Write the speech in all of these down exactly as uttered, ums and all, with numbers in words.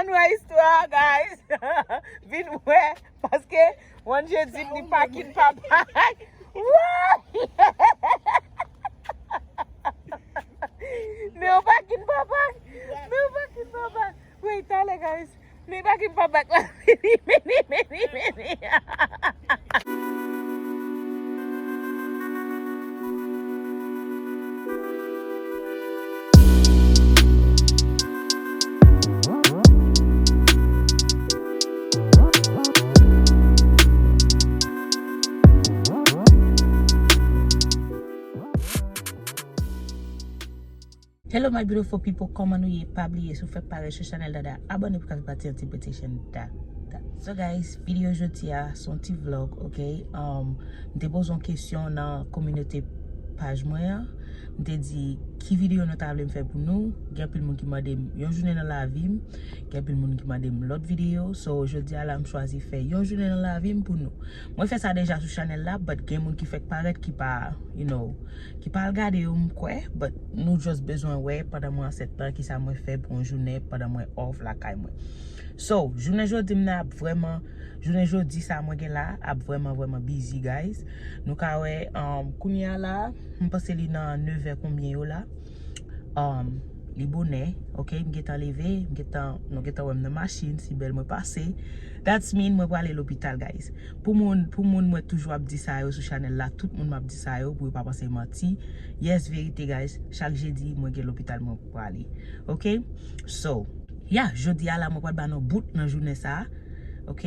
Vin wè istwa, guys. Vin wè, paske Juange di m li pa kin pa bay. Woy! Men w pa kin pa bay. Men w pa kin pa bay. Wait, talè, guys. Li pa kin pa bay la. Vini, vini, vini, vini. Hello my beautiful people, kòman nou ye? Pa bliye, si w fèk parèt sou chanèl Dada, abòne pou ka fè pati an ti petition Dada. So guys, videyo jodi a se yon ti vlog, ok? Um, m te poze yon kesyon nan kominote paj mwen an. M te di, ki videyo nou ta vle m fè pou nou? Gen anpil moun ki mande m yon jounen nan lavi m. Gen anpil moun ki mande m lòt videyo. So, jodi a la, m chwazi fè yon jounen nan lavi m pou nou. Mwen fè sa deja sou chanèl la, but gen moun ki fèk parèt ki pa, you know, ki pa al gade yo, m kwè, but nou just bezwen wè pandan mwen ansent lan, kisa mwen fè pou yon jounen pandan mwen off lakay mwen. So, jounen jodi m nan ap vrèman, jounen jodi sa mwen gen la ap vrèman, vrèman busy, guys. Nou ka wè, um, kounye a la, m panse li nan nevè konbyen yo la. Um, li bonè, ok, m gentan leve, m gentan, nou gentan wè m nan machin, si bèl mwen pase. That's mean mwen prale lopital, guys. Pou moun, pou moun mwen toujou ap di sa yo sou chanèl la, tout moun m ap di sa yo, pou yo pa panse manti. Yes, verite, guys, chak jedi, mwen gen lopital mwen prale. Ok? So, yeah, jodi a la, mwen pral ba nou bout nan jounen sa. Ok?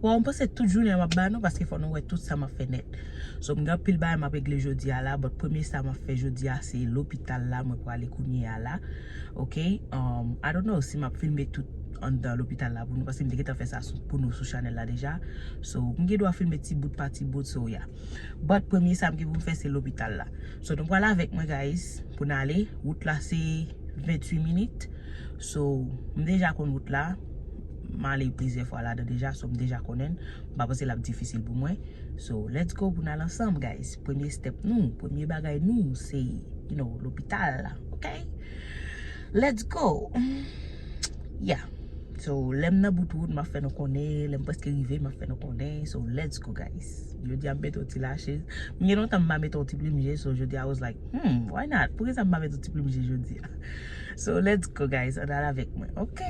Bon, m panse tout jounen m ap ba nou, paske fò nou wè tout sa m ap fè nèt. So, m gen anpil bagay m ap regle jodi a la, but premye sa m ap fè jodi a, se lopital la, mwen prale kounye a la. Ok? Um, I don't know si m ap filme tout anndan lopital la pou nou, paske m te gentan fè sa sou, pou nou sou chanèl la deja. So, m gen dwa filme ti bout pa ti bout, so yeah. But premye sa m gen pou m fè, se lopital la. So, nou pral avèk mwen, guys, pou n ale. Wout la, se venntuit minit. So, m deja konn wout la. M ale plizyè fwa ladan deja, so m deja konnen l. M pa panse l ap difisil pou mwen. So, let's go pou n al ansanm, guys. Premye step nou, premye bagay nou, se, you know, lopital la, ok? Let's go! Yeah. So, lè m nan bout wout, m ap fè nou konnen. Lè m prèske rive, m ap fè nou konnen. So, let's go, guys. Jodi a, m mete yon ti lachez. M gen lontan m pa mete yon ti plim je, so jodi a, I was like, hmm, why not? Poukisa m pa mete yon ti plim je jodi a? So, let's go, guys. Ann al avèk mwen, ok?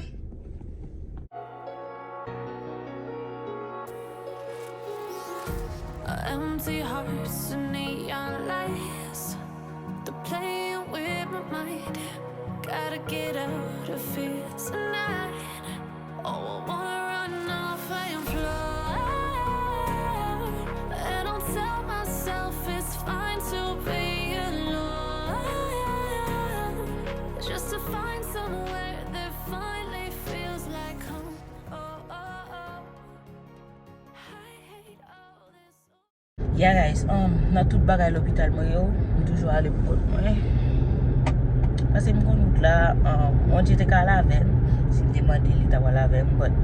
Empty hearts and neon lights. They're playing with my mind. Gotta get out of here tonight. Oh, I wanna run off and fly. And I'll tell myself it's fine to be alone. Just to find somewhere that finally feels like home. Oh, oh, oh. I hate all this. Yeah, guys, um, nan tout bagay lopital mwen yo, m toujou ale pou kont mwen. Paske m konn wout la, um, Juange te ka al avè m. Si m te mande l, li ta pral avè m, but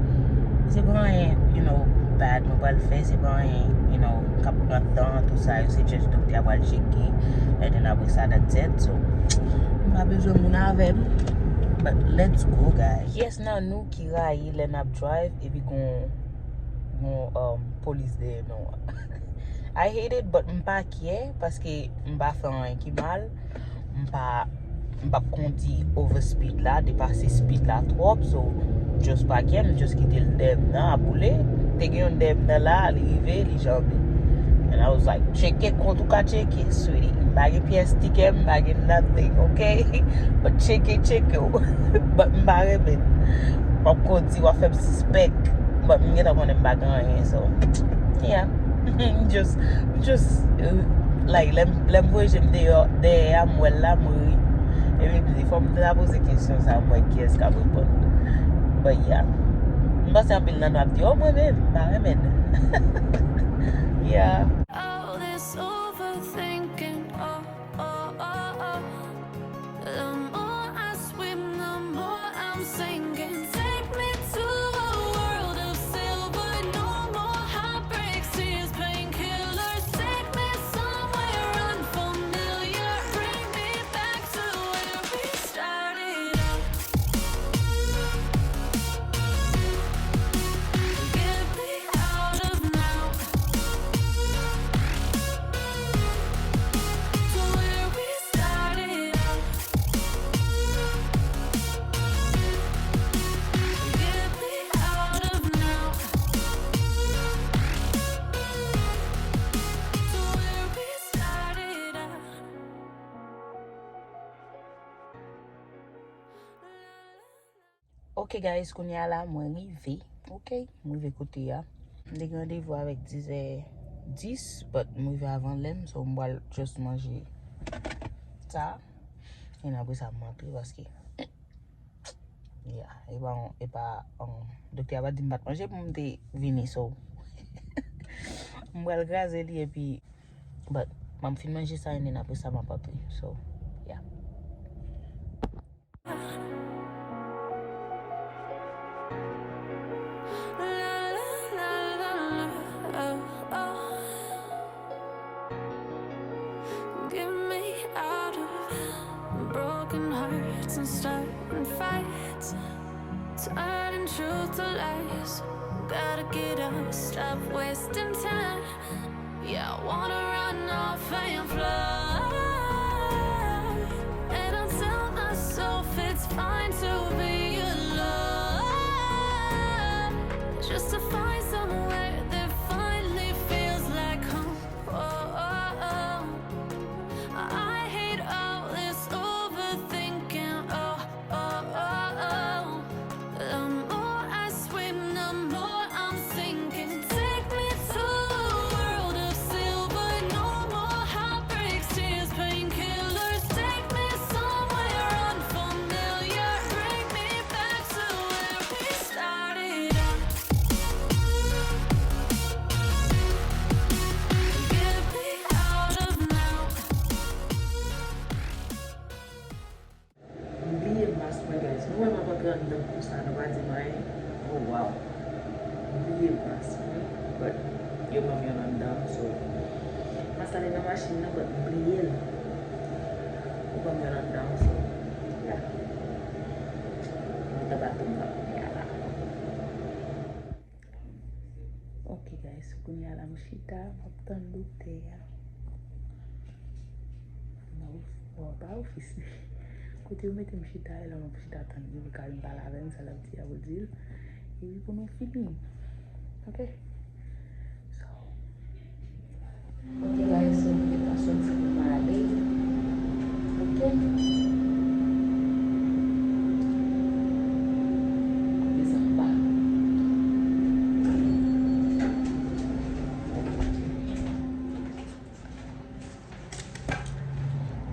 se pa anyen, you know, bad mwen pral fè, se pa anyen, you know, k ap pran tan, tout sa yo, se just doktè a pral tcheke, and then apre sa, that's it, so, m pa bezwen moun avè m, but let's go, guys. Kiyès nan nou ki rayi lè n ap drive, epi gon, gon, um, polis dèyè nou an? I hate it, but m pa care, paske m pa fè anyen ki mal. M pa, m p ap kondi over speed la, depase speed la twòp, so, just pa care, m just kite l dèyè m nan ap boule. Te gen youn dèyè m nan la, li rive, li janbe. And I was like, tcheke kont ou ka tcheke, sweetie. M pa gen pyès tikè, m pa gen nothing, ok? But tcheke, tcheke w. But m pa renmen. M p ap kondi, w ap fè m sispèk. But m gentan konnen m pa gen anyen, so, yeah. M just, m just, uh, like, lè m, lè m voye je m deyò, dèyè a, m wè l la, m ri. Epi m di, fò m ta poze kesyon sa, m wè kiyès k ap reponn. But yeah. M panse anpil nan nou ap di, oh, mwen menm, m pa renmen l. Yeah. All this overthinking, oh, oh, oh, oh. The more I swim, the more I'm sinking. Take me to a world of silver. No more heartbreaks, tears, painkillers. Take me somewhere unfamiliar. Bring me back to where we started out. Ok guys, kounye a la mwen rive. Ok, mwen rive kote a. M te gen randevou avèk dizè dis, but mwen rive avan lè m, so m pral just manje sa. E apre sa m antre paske yeah, e pa, e pa, um, doktè a pa di m pa t manje pou m te vini, so m pral kraze li epi, but m ap fin manje sa, and then apre sa m ap antre, so yeah. Get me out of broken hearts and starting fights, turning truth to lies. Gotta get up, stop wasting time. Yeah, I wanna run off and fly. And I tell myself it's fine to be alone, just to find somewhere that finally feels like home. Oh, oh, oh. I hate all this overthinking. Oh, oh, oh, oh. The more I swim, the more I'm sinking. Take me to a world of silver. No more heartbreaks, tears, painkillers. Take me somewhere unfamiliar. Bring me back to where we started out. Get me out of now. M bliye mas mwen, guys. Nou wè m ap antre anndan konsa, nou pa di m anyen. Oh, wow. M bliye mas mwen, but yo ban m youn anndan, so. Mas la te nan machin nan, but m bliye l. Yo ban m youn anndan, so. Yeah. M antre baton m nan kounye a la. Ok guys, kounye a la m chita, m ap tann doktè a. Nan of-, bon, pa ofis li. Kote yo mete m chita, e la m ap chita tann li pou l ka vin pale avè m, sa l ap di a pou l di l. Epi pou nou fini. Ok? So, Ok guys, so m gentan soti pou m ale. Ok. Kote sa anba?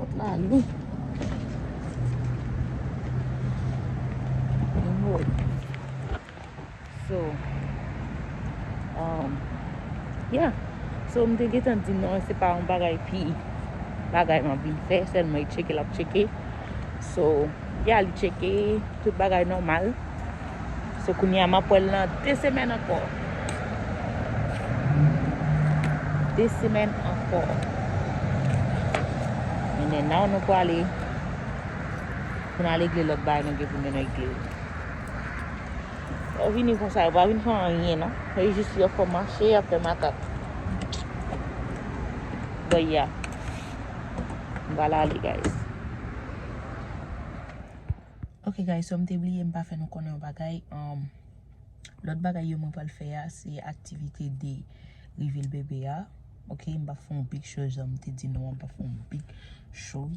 Pòt la lou. Anmwey. So, um, yeah. So, m te gentan di non, se pa yon bagay pi bagay m ap vin fè, sèlman e tcheke l ap tcheke. So, yeah, li tcheke, tout bagay nòmal. So, kounye a, m ap wè l nan de semèn ankò. De semèn ankò. And then now nou prale pou n al regle lòt bagay nou gen pou n regle. Yo vini konsa, yo pa vin fè anyen, non. Yo jis yo fè mache, y ap fè makak. But yeah. M pral ale, guys. Ok, guys, so m te bliye, m pa fè nou konnen yon bagay. Um, lòt bagay yo mwen pral fè a, se aktivite de reveal bebe a. Ok, m pa fè yon big show, jan m te di nou, m pa fè yon big show.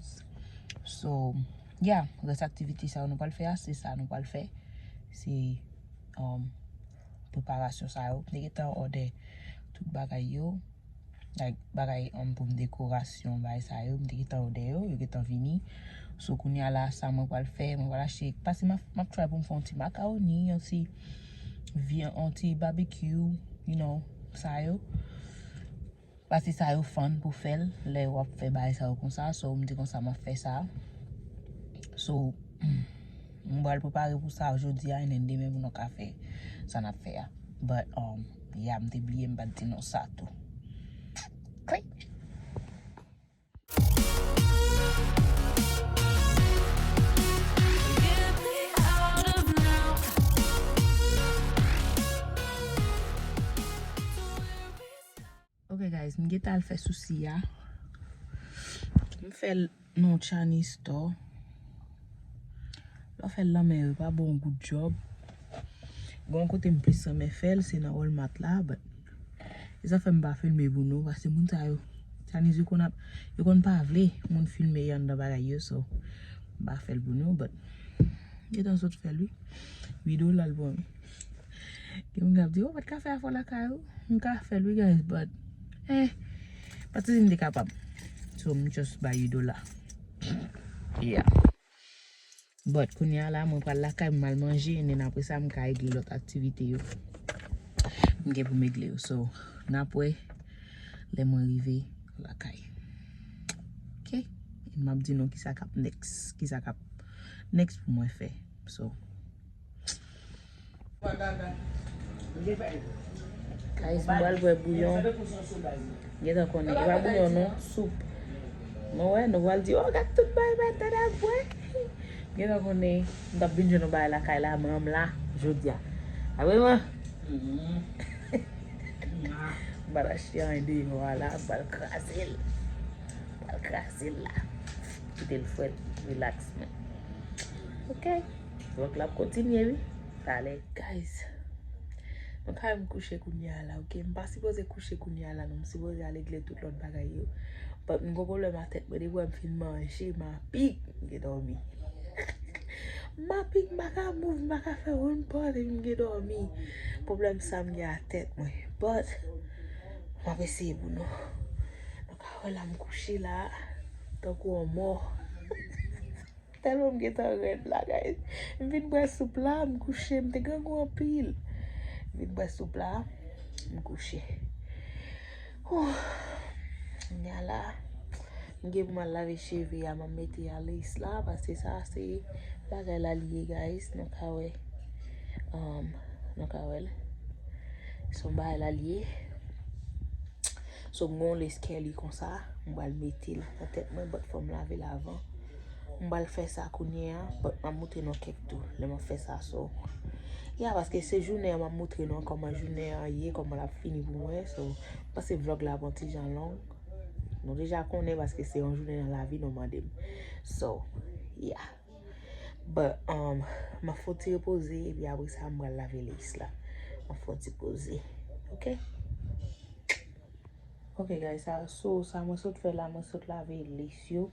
So, yeah, rès aktivite sa yo nou pral fè a, se sa nou pral fè. Se, um, preparasyon sa yo. M te gentan òdè tout bagay yo. Like, bagay, um, pou m dekorasyon, bagay sa yo. M te gentan òdè yo, yo gentan vini. So, kounye a la, sa mwen pral fè, mwen pral achte. Paske m ap, m ap try pou m fè yon ti makawoni, yon ti vyan, yon ti barbecue, you know, sa yo. Paske sa yo fun pou fè l, lè w ap fè bagay sa yo konsa. So, m di konsa m ap fè sa. So, m pral prepare pou sa jodi a, and then demen pou nou ka fè sa n ap fè a. But, um, yeah, m te bliye, m pa t di nou sa tou. Klik! Ok, guys, m gentan al fè sousi a. M fè l nan yon Chinese store. Lè w fè l nan men yo, e pa bon gout djòb. Bon, kote m plis renmen fè l, se nan Walmart la, but e sa fè m pa filme pou nou, paske moun sa yo, Chinese yo konn ap, yo konn pa vle moun filme yo anndan bagay yo, so m pa fè l pou nou, but m gentan sot fè l, wi. Ui dola l ban m. Gen moun k ap di, "Oh, w pa t ka fè afè w lakay ou?" M ka fè l wi, guys, but, eh, pa t santi m te kapab. So, m just bay ui dola. Yeah. But, kounye a la, mwen pral lakay, m al manje, and then apre sa, m ka regle lòt aktivite yo. M gen pou m regle yo. So, n ap wè lè mwen rive lakay. Ok? And m ap di nou kisa k ap next, kisa k ap next pou mwen fè. So, Guys, m pral bwè bouyon. Gentan konnen. E pa bouyon non, soup. Nou wè, nou pral di, "Oh, gad tout bagay mwen tande ap bwè." Gentan konnen, m t ap vin jwenn yon bagay lakay la, men m la, jodi a. A vre, man? M pral achte anyen deyò a la, m pral kraze l. M pral kraze l la. Kite l frèt, relax, man. Ok. Vlog la ap kontinye, wi. Talè. Guys, mwen ka m kouche kounye a la, ok? M pa sipoze kouche kounye a la, non. M sipoze al regle tout lòt bagay yo. But m gon pwoblèm a tèt mwen, depi wè m fin manje, m apik, m gen dòmi. M apik, m pa ka move, m pa ka fè youn pa, depi m gen dòmi. Pwoblèm sa m gen a tèt mwen. But, m ap eseye pou nou. Nou ka wè la, m kouche la, tankou yon mò. Tèlman m gentan rèd la, guys. M vin bwè soup la, m kouche, m te grangou anpil. M vin bwè soup la, m kouche. Whew. Kounye a la, m gen pou m al lave cheve a, m ap mete a lace la, paske sa se bagay la li ye, guys. Nou ka wè, um, nou ka wè l. Se yon bagay la li ye. So, m gon lace curly konsa, m pral mete l nan tèt mwen, but fò m lave l avan. M pral fè sa kounye a, but m ap montre nou kèk tou lè m ap fè sa, so. Yeah, paske se jounen an, m ap montre nou kòman jounen an ye, kòman l ap fini pou mwen, so, m panse vlog la ap yon ti jan long. Nou deja konnen paske se yon jounen nan lavi nou mande m. So, yeah. But, um, m ap fè yon ti repoze, epi apre sa, m pral lave lace la. M ap fè yon ti poze. Ok? Ok, guys, sa, so, sa mwen sot fè la, mwen sot lave lace yo.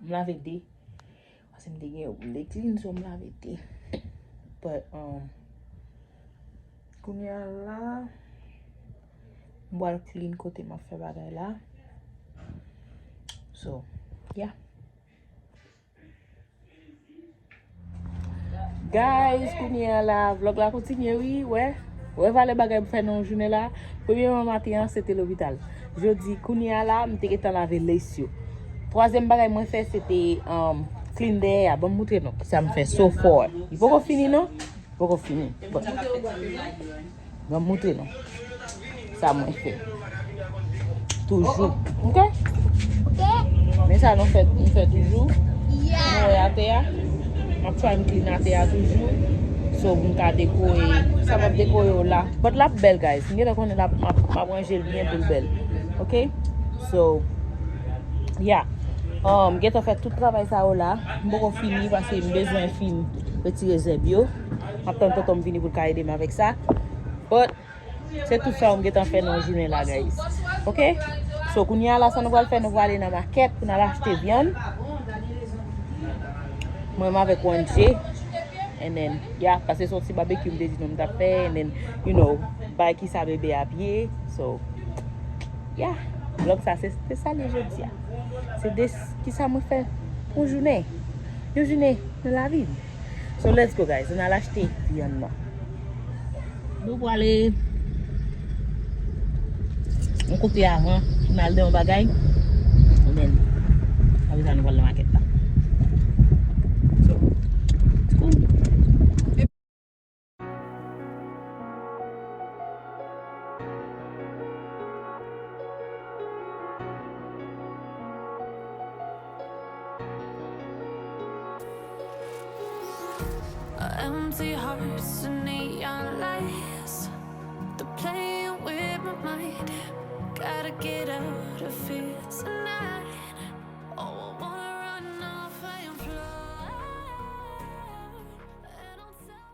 M lave de. Paske m te gen yo pou m te clean, so m lave de. But, um, kounye a la, m pral clean kote m ap fè bagay la. So, yeah. Guys, kounye a la, vlog la kontinye, wi, wè. Wè valè bagay m fè nan jounen la. Premyèman maten an, se te lopital. Jodi, kounye a la, m te gentan lave lace yo. Twazyèm bagay mwen fè, se te, um, clean dèyè a. Ban m montre nou kisa m fè so far. Li poko fini, non? Poko fini. Bon. Ban m montre nou sa mwen fè. Toujou. Ok? Men sa nou fè, nou fè toujou. Nou wè atè a. M ap try m clean atè a toujou. So, pou m ka dekore. Sa m ap dekore yo la. But l ap bèl, guys. M gentan konnen l ap, m ap, m ap ranje l byen pou l bèl. Ok? So, yeah. Um, m gentan fè tout travay sa yo la. M poko fini paske m bezwen fin retire zèb yo. M ap tann tonton m vini pou l ka ede m avèk sa. But, se tout sa yo m gentan fè nan jounen la, guys. Ok? So, kounye a la, sa nou pral fè, nou pral ale nan makèt pou n al achte vyann. Mwen menm avèk Wanje. And then, yeah, paske se yon ti barbecue m te di nou m t ap fè. And then, you know, bay kisa bebe ap ye. So, yeah, vlog sa, se, se sa li jodi a. Se de kisa mwen fè yon jounen. Yon jounen nan lavi m. So, let's go, guys. Ann al achte vyann nan. Nou prale yon kote avan pou n al de yon bagay. And then, apre sa, nou pral nan makèt la. So, cool. Empty hearts and neon lights. They're playing with my mind. Gotta get out of here tonight. Oh, I wanna run off and fly. And I'll tell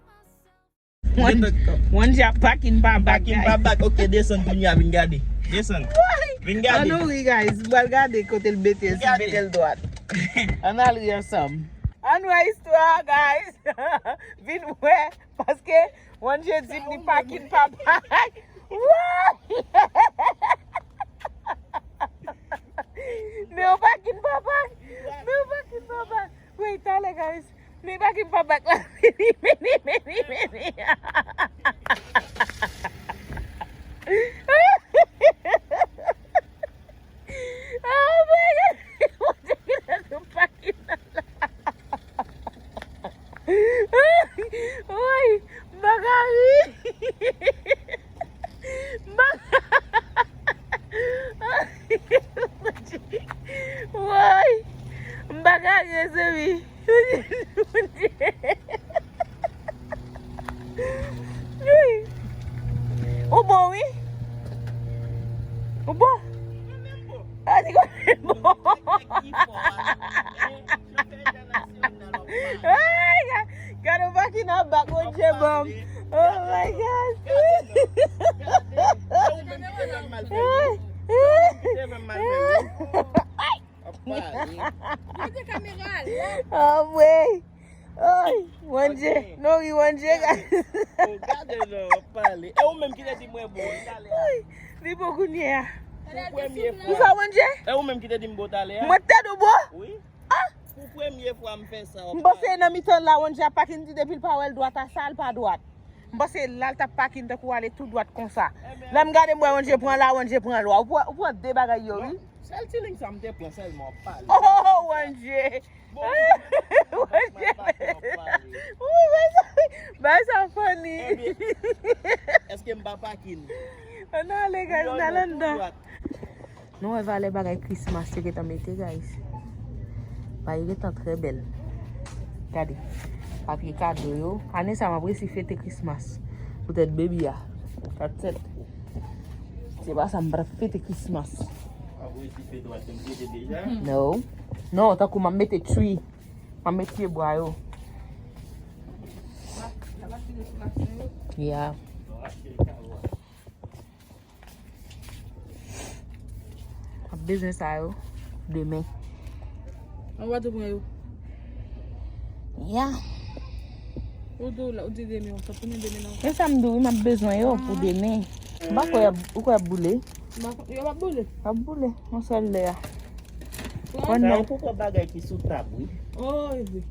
myself One, one job back in pa back, guys. Back in pa back. Ok, desann kounye a, vin gade. Desann. Vin gade. Ann nou ri, guys. M pral gade kote l mete l, si l mete l dwat. Ann al ri ansanm. Ann wè istwa, guys. Vin wè, paske Wanje di m li pakin pa bay. Woy! Men w pakin pa bay. Men w pakin pa bay. Wait, talè, guys. Men pakin pa bay la. Vini, vini, vini, vini. Oh my God! Mwen te gentan sou pakin nan la. Woy! M pa ka ri! M pa ka Woy! M pa ka ri, mezanmi. Ou bon, wi. Ou bon. A, di konn bon. Ay, gade, gade, ou pa ki nan bak, Bondye ban m. Oh my God. Ay. Ap pale. Gade kamera a, lè. Anmwey. Oy, Wanje. Ok. Non, wi, Wanje, guys. Oh, gade non, ap pale. E ou menm ki te di mwen bon, talè a. Oy, li bon kounye a. Pou premye fwa. Ou sa, Wanje? E ou menm ki te di m bon talè a? Mwen te di w bon? Wi. Ah! Pou premye fwa m fè sa, w ap pale. M panse nan mitan la, Wanje ap pakin di depi l pa wè l dwat a sa, l pa dwat. M panse la l t ap pakin tankou ale tou dwat konsa. Lè m gade m wè Wanje pran la, Wanje pran lwa. Ou pran, ou pran de bagay yo, wi. Non, sèl ti liy sa m te pran sèlman, w ap pale. Oh, Wanje! Bon, Wanje! Wi, bay sa, bay sa funny. Ebyen, èske m pa pakin? Ann ale, guys, n al anndan. Nou wè valè bagay Christmas yo gentan mete, guys. Bagay yo gentan trè bèl. Gade. Papye kado yo. Ane sa, m ap resi fete Christmas. Poutèt baby a. That's it. Se pa sa, m pa t ap fete Christmas. W ap resi fete paske m fete deja? No. Non, tankou m ap mete tree. M ap mete pye bwa yo. Yeah. M ap bezwen sa yo demen. An, w a tou pran yo. Ya. Ou di, ou di demen, ou sa tounen demen nan. E sa m di w, m ap bezwen yo pou demen. M pa kwè y ap, ou kwè y ap boule? M pa kwè, yo p ap boule. Y ap boule, yon sèl lè a. Sa yo poko bagay ki sou tab, wi. Oh, e vre.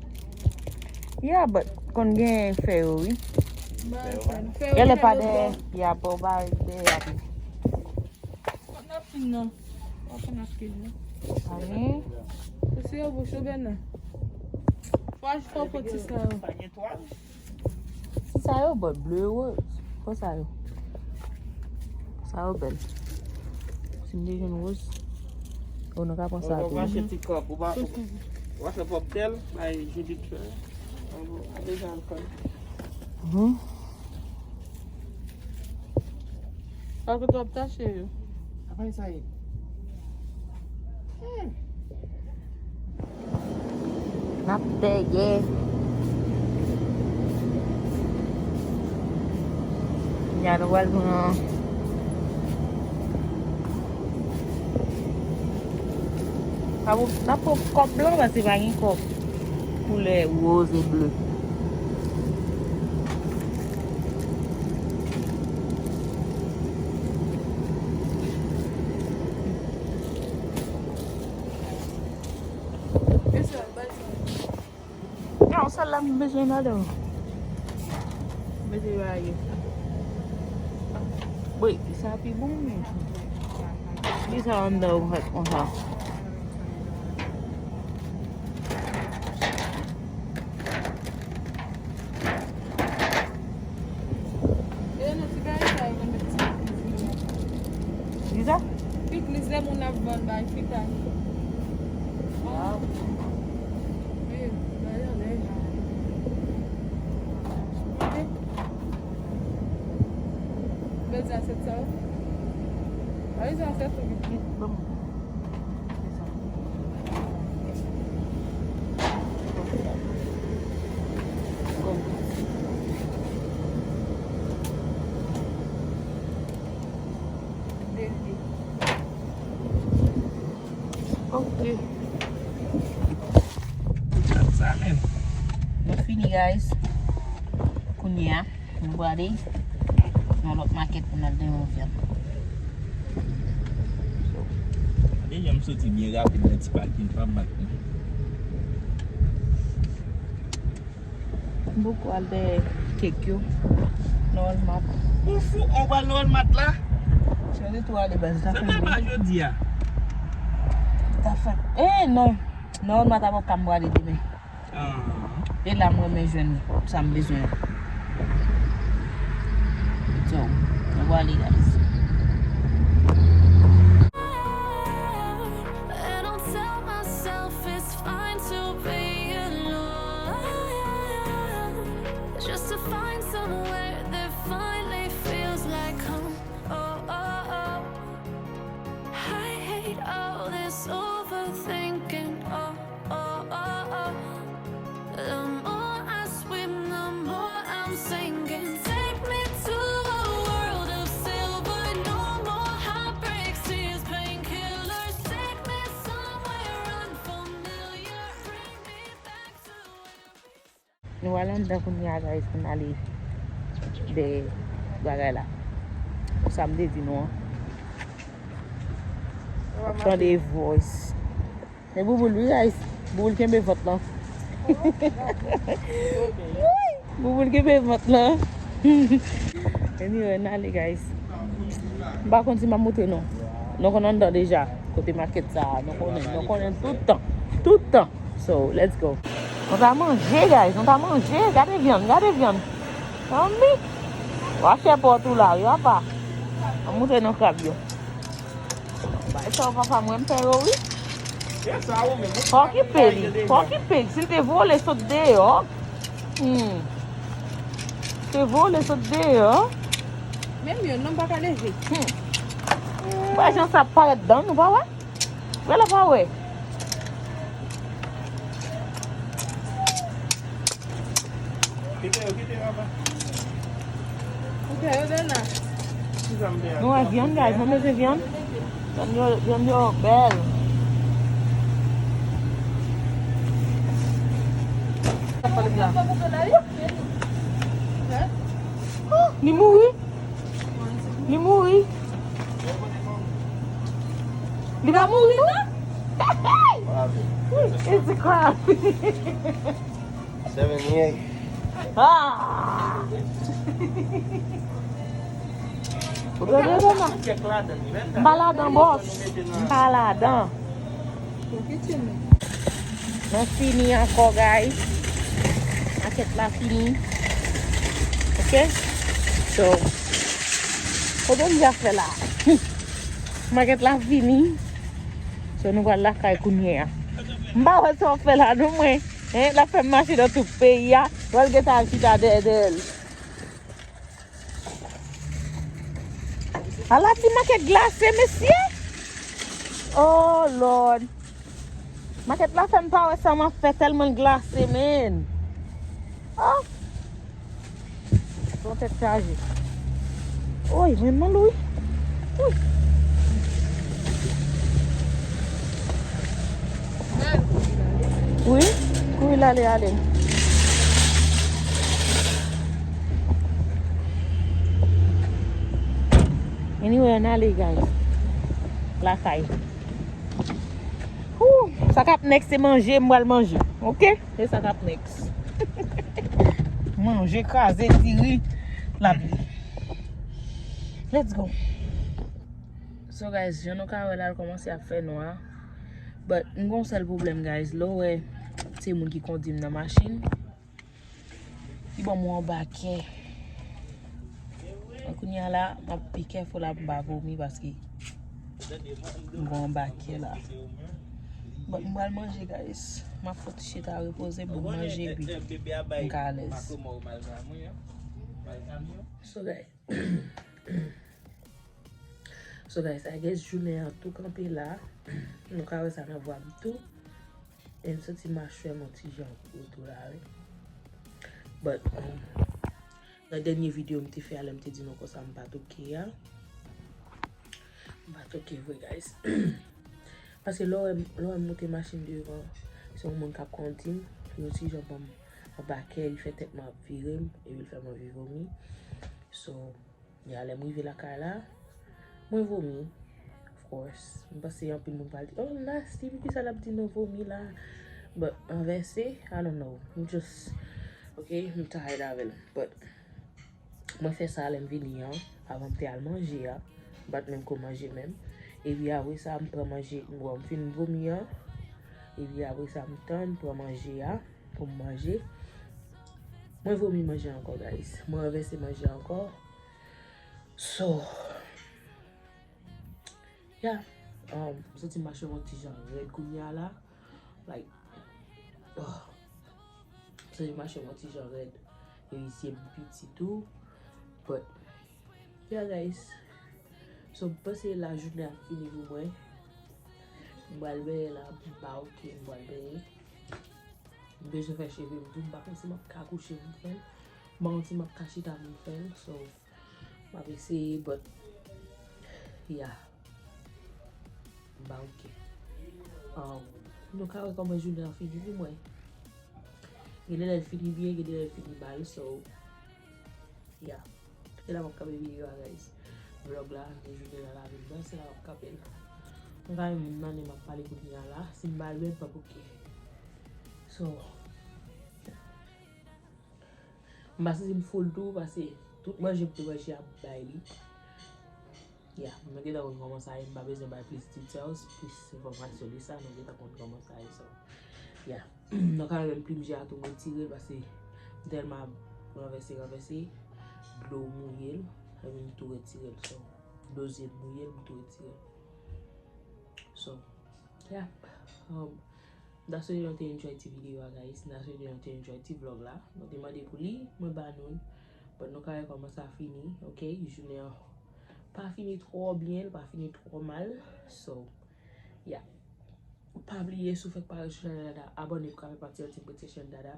Yeah, but konn gen fè yo, wi. Gèlè pa dèyè, ya, pa w pa dèyè a tou. Kot napkin nan? Pa pran napkin nan. Ayen. Se yo bouch ou bèn nan. Fò, fò pran ti sa yo. Ti sa yo bò ble woz. Pran sa yo. Sa yo bèl. Si m te jwenn woz. Ou nou ka pran sa tou. Ou achte ti kòp, ou pa, ou achte pòp tèl, bay Judith fè. Ou deja al kòl. Mhm. Pa kote w ap tache yo. Apa sa ye? Hmm. N ap peye. Ya, nou pral pran. N ap, n ap pran kòb blan, paske pa gen kòb koulè woz e ble. Non, sèl la m bezwen ladan. Mete yo aye. Wi, sa pi bon, men. Li sa anndan ou fè konsa. E nan ti kay sa yo konn met ti pikliz yo. Kisa? Pikliz lè moun ap vann bay fritay. Waw. Wi, bay anlè. Ok. Bèl zansèt sa yo. Bay zansèt ou gen. Bon. Ok. Gad sa, men. Fini, guys. Kounye a, nou prale nan lòt makèt pou n al nan yon vyann. Deja m soti byen rapid nan ti pakin pa m ak nou. M poko al dèyè kèk yo nan Walmart. Ou fou, ou pral nan Walmart la? Se te tou ale baz, ta fè. Se pa jodi a. Ta fè. Eh non. Nan Walmart a pap ka m prale demen. Ah. E la m renmen jwenn sa m bezwen an. So, nou prale, guys. And I'll tell myself it's fine to be alone. Just to find somewhere that finally feels like home. Oh, oh, oh. I hate all this overthinking. Oh, oh, oh, oh. The more I swim, the more I'm sinking. Take me to a world of silver. No more heartbreaks, tears, painkillers. Take me somewhere unfamiliar. Bring me back to where we Nou al anndan kounye a, guys, pou n ale dèyè bagay la. Sa m te di nou an. W ap tande voice. Men Bouboul, wi, guys. Bouboul kenbe vant lan. Wi, Bouboul kenbe vant lan. Anyway, n ale, guys. M pa konn si m ap montre nou. Nou konn anndan deja. Kote makèt sa a, nou konnen, nou konnen tout tan. Tout tan. So, let's go. Nou ta manje, guys. Nou ta manje. Gade vyann, gade vyann. Manmi. Wa chè pòt ou la, wi, apa. An montre nou krab yo. Bay sa, papa, mwen m fè yo, wi. Fò okipe li. Fò okipe li. Si l te vole, sot deyò. Hmm. Te vole sot deyò. Menm youn non pa ka leve. Hmm. Wè jan sa parèt dan nou, pa wè? Wè la pa wè. Kite yo, kite yo, apa. Kite yo, Dana. Nou wè vyann, guys, nou mete vyann. Vyann yo, vyann yo bèl. Li mouri. Li mouri. Li pa mouri, non? It's a crab. Seventy-eight. Ah! Ou gade la, non? M pa ladan, bòs. M pa ladan. Mwen fini ankò, guys. Makèt la fini. Ok? So, kote m ja fè la? Makèt la fini. So, nou pral lakay kounye a. M pa wè sa w fè la, non, mwen. Hein, l ap fè m mache nan tout peyi a. Pral gentan al chita dèyè dèyè l. Ala ti makèt glase, mesye! Oh, Lord! Makèt la fè m pa wè sa m ap fè tèlman l glase, man! Oh! Yon tèt chaje. Oy, mwen mal, wi. Oy. Wi, kouri l ale, ale. Anyway, ann ale, guys. Lakay. Woo, sa k ap next se manje, m pral manje. Ok? Se sa k ap next. Manje, kraze, diri, lapli. Let's go. So guys, jan nou ka wè la, l kòmanse ap fè nwa. But m gon sèl pwoblèm, guys. Lè w wè se moun ki kondi m nan machin, li ban m yon anbakè. Mwen kounye a la, m ap be careful la pou m pa vomi paske m gon anbakè la. But m pral manje, guys. M ap fouti chita repoze pou m manje epi m ka alèz. So guys, So guys, I guess jounen an tou kanpe la. Nou ka wè sa nan vwa m tou. E m santi machwè m yon ti jan gwo tou la, wi. But, um, nan dènye videyo m te fè a, lè m te di nou konsa m pa t ok a. M pa t ok vre, guys. Paske lè w wè m, lè w wè m moute machin devan, se yon moun k ap kondi m, yon ti jan ban m anba kè, li fè tèt mwen ap vire m, epi l fè m anvi vomi. So, ya, lè m rive lakay la, mwen vomi. Of course. M panse anpil moun pral di, "Oh, nasty, poukisa l ap di nou vomi la?" But, anvèse, I don't know. M just, ok, m tired avè l. But, mwen fè sa lè m vini an, avan m te al manje a. M pa t menm ko manje menm. Epi apre sa, m pran manje, bon, m fin vomi an. Epi apre sa, m tann, pran manje a pou m manje. Mwen vomi manje ankò, guys. Mwen ranvèse manje ankò. So, yeah. Um, m santi mache yon ti jan rèd kounye a la. Like, oh. M santi mache yon ti jan rèd. Epi zye m piti tou. But, yeah, guys. So, m panse la jounen ap fini pou mwen. M pral benyen la, m pa ok, m pral benyen. M bezwen fè cheve m tou, m pa konn si m ap ka kouche pou m fè l. M pa konn si m ap ka chita pou m fè l. So, m ap eseye, but, yeah. M pa ok. Um, nou ka wè kòman jounen an fini pou mwen. Gen de lè l fini byen, gen de lè l fini mal, so, yeah. Se la m ap kanpe videyo a, guys. Vlog la, nan jounen an lavi m nan, se la m ap kanpe l. Mwen pa menm nan, m ap pale kounye a la. Si m pa lwen, m p ap ok. So, m pa santi m full tou, paske tout manje m te manje a m bay li. Yeah, nou gentan konn kòman sa ye, m pa bezwen bay plis details, plis enfòmasyon de sa, nou gentan konn kòman sa ye, so, yeah. Nou ka wè menm plim je a tou m retire l, paske m tèlman ranvèse, ranvèse, dlo mouye l, epi m tou retire l, so, dlo zye m mouye l, m tou retire l. So, yeah. Um, m ta swete nou te enjoy ti videyo a, guys. M ta swete nou te enjoy ti vlog la. Nou te mande pou li, mwen ba nou l. But nou ka wè kòman sa fini, ok? Jounen an pa fini twò byen, li pa fini twò mal. So, yeah. Pa bliye, si w fèk pa ret sou chanèl Dada, abòne pou ka fè pati anti British and Dada.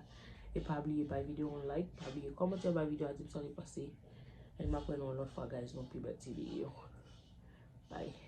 E pa bliye bay videyo yon like, pa bliye kòmante, bay videyo a, di m sa w te panse. E m ap wè nou yon lòt fwa, guys, yon pi bèl ti videyo. Bye.